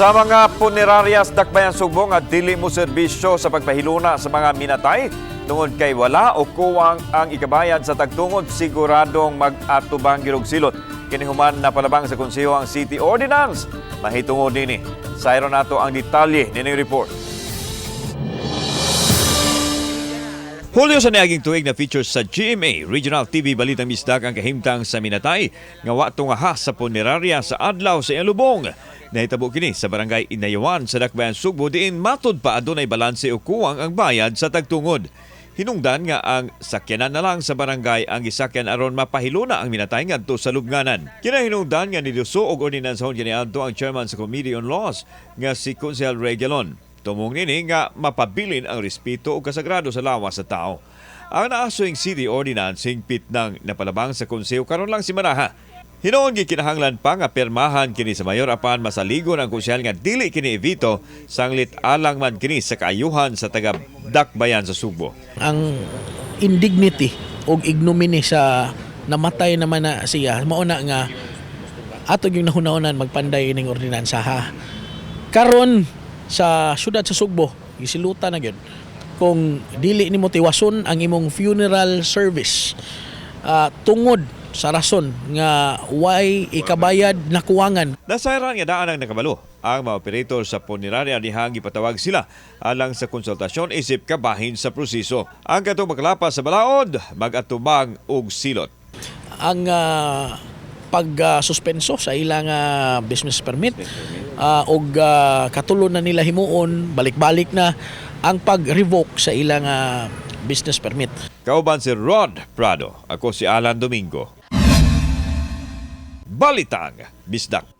Sa mga punerarya sa Dakbayan Sugbo nga dili mo serbisyo sa pagpahiluna sa mga minatay tungod kay wala o kuwang ang ikabayad sa tagtungod, siguradong mag-atubang gyud og silot. Kini human napalabang sa konseho ang City Ordinance mahitungod nini. Sayro nato ang detalye nining report. Hulyo sa niaging tuig na feature sa GMA Regional TV Balitang Bisdak ang kahimtang sa minatay nga wa tungaha sa punerarya sa adlaw sa iyang lubong. Nahitabo kini sa Barangay Inayawan sa Dakbayan Sugbo, diin matud pa adunay balanse o kuwang ang bayad sa tagtungod. Hinungdan nga ang sakyanan na lang sa barangay ang gisakyan aron mapahiluna ang minatay ngadto sa lubnganan. Kinahinungdan nga niduso og ordinansahon kaniadto ang chairman sa Committee on Laws nga si Konsehal Ray Galon. Tumong nini nga mapabilin ang respeto o kasagrado sa lawas sa tao. Ang naasoing City Ordinance hingpit ng napalabang sa konseho karon lang simanaha. Hinuon gikinahanglan pa nga permahan kini sa mayor, apan masaligon ang konsehal nga dili kini i-veto sanglit alang man kini sa kaayuhan sa taga Dakbayan sa Sugbo. Ang indignity og ignominy sa namatay naman na siya, mao na nga ato yung nahunahunan magpanday ining ordinansa ha. Karon sa syudad sa Sugbo, gisilutan na gyud kung dili nimo tiwason ang imong funeral service tungod sa rason nga way ikabayad, nakuwangan. Nasayran nga daan ang nakabalo ang mga operator sa punerarya dihang gipatawag sila alang sa konsultasyon isip kabahin sa proseso. Ang katong makalapas sa balaod mag-atubang og silot. Ang pag-suspenso sa ilang business permit og katulo na nila himuon, balik-balik na ang pag-revoke sa ilang business permit. Kauban si Rod Prado. Ako si Alan Domingo. Balitang Bisdak.